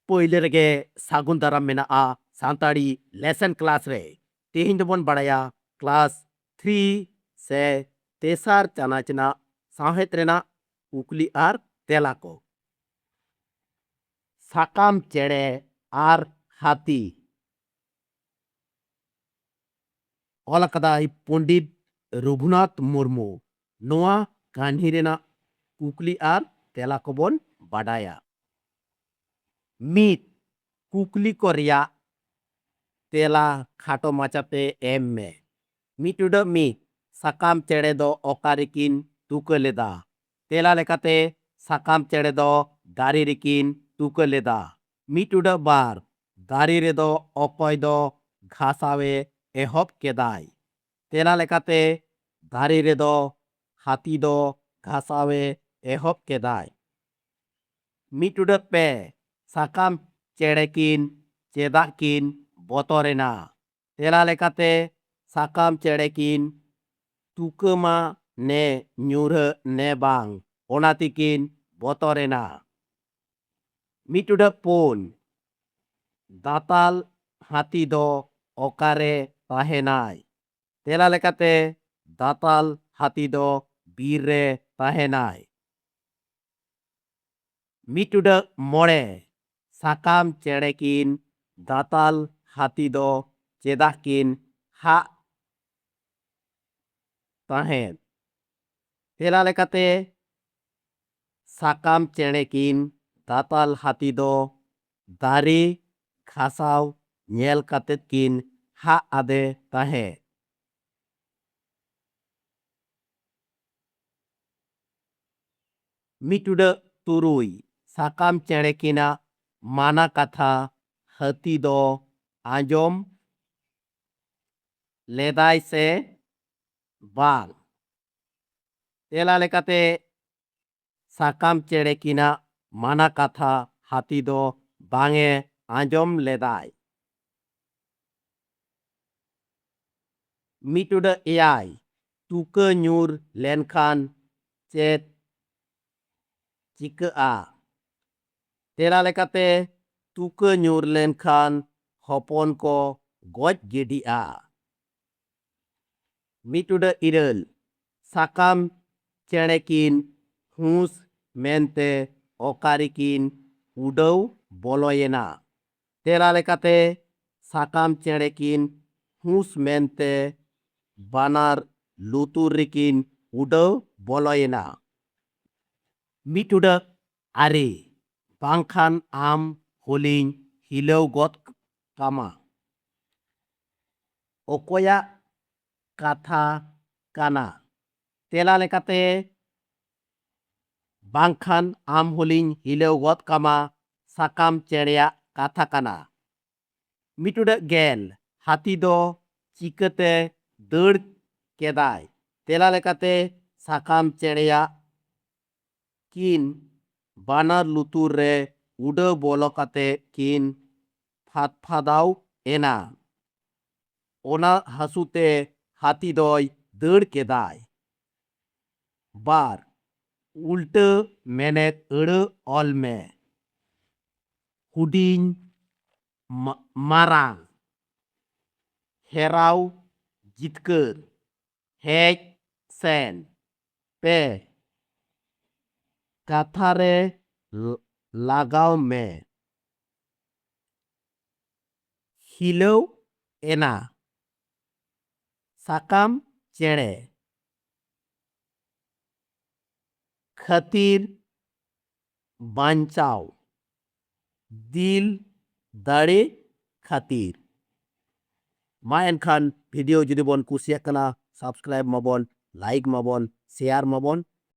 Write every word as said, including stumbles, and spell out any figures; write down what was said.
ᱯᱳᱭᱞᱳ ᱨᱮᱜᱮ ᱥᱟᱹᱜᱩᱱ ᱫᱟᱨᱟᱢ ᱢᱮᱱᱟᱜᱼᱟ ᱥᱟᱱᱛᱟᱲᱤ ᱞᱮᱥᱚᱱ ᱠᱞᱟᱥ ᱨᱮ᱾ ᱛᱮᱦᱮᱧ ᱫᱚᱵᱚᱱ ᱵᱟᱲᱟᱭᱟ ᱠᱞᱟᱥ ᱛᱷᱨᱤ ᱥᱮ ᱛᱮᱥᱟᱨ ᱪᱟᱱᱟᱪ ᱨᱮᱱᱟᱜ ᱥᱟᱶᱦᱮᱫ ᱨᱮᱱᱟᱜ ᱠᱩᱠᱞᱤ ᱟᱨ ᱛᱮᱞᱟ ᱠᱚ᱾ ᱥᱟᱠᱟᱢ ᱪᱮᱬᱮ ᱟᱨ ᱦᱟᱹᱛᱤ᱾ ᱚᱞ ᱟᱠᱟᱫᱟᱭ ᱯᱚᱱᱰᱤᱛ ᱨᱚᱜᱷᱩᱱᱟᱛᱷ ᱢᱩᱨᱢᱩ᱾ ᱱᱚᱣᱟ ᱠᱟᱹᱦᱱᱤ ᱨᱮᱱᱟᱜ ᱠᱩᱠᱞᱤ ᱟᱨ ᱛᱮᱞᱟ ᱠᱚᱵᱚᱱ ᱵᱟᱰᱟᱭᱟ᱾ ᱢᱤᱫ, ᱠᱩᱠᱞᱤ ᱠᱚ ᱨᱮᱭᱟᱜ ᱛᱮᱞᱟ ᱠᱷᱟᱴᱚ ᱢᱟᱪᱷᱟᱛᱮ ᱮᱢ ᱢᱮ᱾ ᱢᱤᱫ ᱴᱩᱰᱟᱹᱜ ᱢᱤᱫ, ᱥᱟᱠᱟᱢ ᱪᱮᱬᱮ ᱫᱚ ᱚᱠᱟ ᱨᱮᱠᱤᱱ ᱛᱩᱠᱟᱹ ᱞᱮᱫᱟ? ᱛᱮᱞᱟ ᱞᱮᱠᱟᱛᱮ, ᱥᱟᱠᱟᱢ ᱪᱮᱬᱮ ᱫᱚ ᱫᱟᱨᱮ ᱨᱮᱠᱤᱱ ᱛᱩᱠᱟᱹ ᱞᱮᱫᱟ᱾ ᱢᱤᱫ ᱴᱩᱰᱟᱹᱜ ᱵᱟᱨ, ᱫᱟᱨᱮ ᱨᱮᱫᱚ ᱚᱠᱚᱭ ᱫᱚ ᱜᱷᱟᱥᱟᱣᱮ ᱮᱦᱚᱵ ᱠᱮᱫᱟᱭ? ᱛᱮᱞᱟ ᱞᱮᱠᱟᱛᱮ, ᱫᱟᱨᱮ ᱨᱮᱫᱚ ᱦᱟᱹᱛᱤ ᱫᱚ ᱜᱷᱟᱥᱟᱣᱮ ᱮᱦᱚᱵ ᱠᱮᱫᱟᱭ᱾ ᱢᱤᱫ ᱴᱩᱰᱟᱹᱜ ᱯᱮ, ᱥᱟᱠᱟᱢ ᱪᱮᱬᱮ ᱠᱤᱱ ᱪᱮᱫᱟᱜ ᱠᱤᱱ ᱵᱚᱛᱚᱨᱮᱱᱟ? ᱛᱮᱞᱟ ᱞᱮᱠᱟᱛᱮ, ᱥᱟᱠᱟᱢ ᱪᱮᱬᱮ ᱠᱤᱱ ᱛᱩᱠᱟᱹᱢᱟ ᱱᱮ ᱧᱩᱨᱦᱟᱹᱜ ᱱᱮ ᱵᱟᱝ, ᱚᱱᱟ ᱛᱮᱠᱤᱱ ᱵᱚᱛᱚᱨᱮᱱᱟ᱾ ᱢᱤᱫ ᱴᱩᱰᱟᱹᱜ ᱯᱩᱱ, ᱫᱟᱛᱟᱞ ᱦᱟᱹᱛᱤ ᱫᱚ ᱚᱠᱟᱨᱮ ᱛᱟᱦᱮᱱᱟᱭ? ᱛᱮᱞᱟ ᱞᱮᱠᱟᱛᱮ, ᱫᱟᱛᱟᱞ ᱦᱟᱹᱛᱤ ᱫᱚ ᱵᱤᱨ ᱨᱮ ᱛᱟᱦᱮᱱᱟᱭ᱾ ᱢᱤᱫ ᱴᱩᱰᱟᱹᱜ ᱢᱚᱬᱮ, ᱥᱟᱠᱟᱢ ᱪᱮᱬᱮ ᱠᱤᱱ ᱫᱟᱛᱟᱞ ᱦᱟᱹᱛᱤ ᱫᱚ ᱪᱮᱫᱟᱜ ᱠᱤᱱ ᱦᱟᱜ ᱛᱟᱦᱮᱸᱫ? ᱛᱮᱞᱟ ᱞᱮᱠᱟᱛᱮ, ᱥᱟᱠᱟᱢ ᱪᱮᱬᱮ ᱠᱤᱱ ᱫᱟᱛᱟᱞ ᱦᱟᱹᱛᱤ ᱫᱚ ᱫᱟᱨᱮ ᱜᱷᱟᱥᱟᱣ ᱧᱮᱞ ᱠᱟᱛᱮᱫ ᱠᱤᱱ ᱦᱟᱜ ᱟᱫᱮ ᱛᱟᱦᱮᱸᱫ᱾ ᱢᱤᱫ ᱴᱩᱰᱟᱹᱜ ᱛᱩᱨᱩᱭ, ᱥᱟᱠᱟᱢ ᱪᱮᱬᱮ ᱠᱤᱱᱟᱜ ᱢᱟᱱᱟ ᱠᱟᱛᱷᱟ ᱦᱟᱹᱛᱤ ᱫᱚ ᱟᱸᱡᱚᱢ ᱞᱮᱫᱟᱭ ᱥᱮ ᱵᱟᱝ? ᱛᱮᱞᱟ ᱞᱮᱠᱟᱛᱮ, ᱥᱟᱠᱟᱢ ᱪᱮᱬᱮ ᱠᱤᱱᱟᱜ ᱢᱟᱱᱟ ᱠᱟᱛᱷᱟ ᱦᱟᱹᱛᱤ ᱫᱚ ᱵᱟᱝ ᱮ ᱟᱸᱡᱚᱢ ᱞᱮᱫᱟᱭ᱾ ᱢᱤᱫ ᱴᱩᱰᱟᱹᱜ ᱮᱭᱟᱭ, ᱛᱩᱠᱟᱹ ᱧᱩᱨ ᱞᱮᱱᱠᱷᱟᱱ ᱪᱮᱫ ᱪᱤᱠᱟᱹᱜᱼᱟ? ᱛᱮᱞᱟ ᱞᱮᱠᱟᱛᱮ, ᱛᱩᱠᱟᱹ ᱧᱩᱨ ᱞᱮᱱᱠᱷᱟᱱ ᱦᱚᱯᱚᱱ ᱠᱚ ᱜᱚᱡ ᱜᱤᱰᱤᱜᱼᱟ᱾ ᱢᱤᱫ ᱴᱩᱰᱟᱹᱜ ᱤᱨᱟᱹᱞ, ᱥᱟᱠᱟᱢ ᱪᱮᱬᱮ ᱠᱤᱱ ᱦᱩᱸᱥ ᱢᱮᱱᱛᱮ ᱚᱠᱟ ᱨᱮᱠᱤᱱ ᱩᱰᱟᱹᱣ ᱵᱚᱞᱚᱭᱮᱱᱟ? ᱛᱮᱞᱟ ᱞᱮᱠᱟᱛᱮ, ᱥᱟᱠᱟᱢ ᱪᱮᱬᱮ ᱠᱤᱱ ᱦᱩᱸᱥ ᱢᱮᱱᱛᱮ ᱵᱟᱱᱟᱨ ᱞᱩᱛᱩᱨ ᱨᱮᱠᱤᱱ ᱩᱰᱟᱹᱣ ᱵᱚᱞᱚᱭᱮᱱᱟ᱾ ᱢᱤᱫ ᱴᱩᱰᱟᱹᱜ ᱟᱨᱮ, ᱵᱟᱝᱠᱷᱟᱱ ᱟᱢ ᱦᱚᱞᱤᱧ ᱦᱤᱞᱟᱹᱣ ᱜᱚᱫ ᱠᱟᱢᱟ᱾ ᱚᱠᱚᱭᱟᱜ ᱠᱟᱛᱷᱟ ᱠᱟᱱᱟ? ᱛᱮᱞᱟ ᱞᱮᱠᱟᱛᱮ, ᱵᱟᱝᱠᱷᱟᱱ ᱟᱢ ᱦᱚᱞᱤᱧ ᱦᱤᱞᱟᱹᱣ ᱜᱚᱫ ᱠᱟᱢᱟ, ᱥᱟᱠᱟᱢ ᱪᱮᱬᱮᱭᱟᱜ ᱠᱟᱛᱷᱟ ᱠᱟᱱᱟ᱾ ᱢᱤᱫ ᱴᱩᱰᱟᱹᱜ ᱜᱮᱞ, ᱦᱟᱹᱛᱤ ᱫᱚ ᱪᱤᱠᱟᱹᱛᱮ ᱫᱟᱹᱲ ᱠᱮᱫᱟᱭ? ᱛᱮᱞᱟ ᱞᱮᱠᱟᱛᱮ, ᱥᱟᱠᱟᱢ ᱪᱮᱬᱮᱭᱟᱜ ᱠᱤᱱ ᱵᱟᱱᱟᱨ ᱞᱩᱛᱩᱨ ᱨᱮ ᱩᱰᱟᱹᱣ ᱵᱚᱞᱚ ᱠᱟᱛᱮ ᱠᱤᱱ ᱯᱷᱟᱫᱽᱯᱷᱟᱫᱟᱣ ᱮᱱᱟ᱾ ᱚᱱᱟ ᱦᱟᱹᱥᱩ ᱛᱮ ᱦᱟᱹᱛᱤ ᱫᱚᱭ ᱫᱟᱹᱲ ᱠᱮᱫᱟᱭ᱾ ᱵᱟᱨ, ᱩᱞᱴᱟᱹ ᱢᱮᱱᱮᱫ ᱟᱹᱲᱟᱹ ᱚᱞ ᱢᱮ᱾ ᱦᱩᱰᱤᱧ, ᱢᱟ-, ᱢᱟᱨᱟᱝ, ᱦᱮᱨᱟᱣ, ᱡᱤᱛᱠᱟᱹᱨ, ᱦᱮᱡ, ᱥᱮᱱ᱾ ᱯᱮ, ᱠᱟᱛᱷᱟ ᱨᱮ ᱞ-, ᱞᱟᱜᱟᱣ ᱢᱮ᱾ ᱦᱤᱞᱟᱹᱣ ᱮᱱᱟ᱾ ᱥᱟᱠᱟᱢ ᱪᱮᱬᱮ᱾ ᱠᱷᱟᱹᱛᱤᱨ, ᱵᱟᱧᱪᱟᱣ᱾ ᱫᱤᱞ, ᱫᱟᱲᱮ ᱠᱷᱟᱹᱛᱤᱨ᱾ ᱢᱟ ᱮᱱᱠᱷᱟᱱ video ᱡᱩᱫᱤ ᱵᱚᱱ ᱠᱩᱥᱤᱭᱟᱜ ᱠᱟᱱᱟ, subscribe ᱢᱟᱵᱚᱱ, like ᱢᱟᱵᱚᱱ, share ᱢᱟᱵᱚᱱ᱾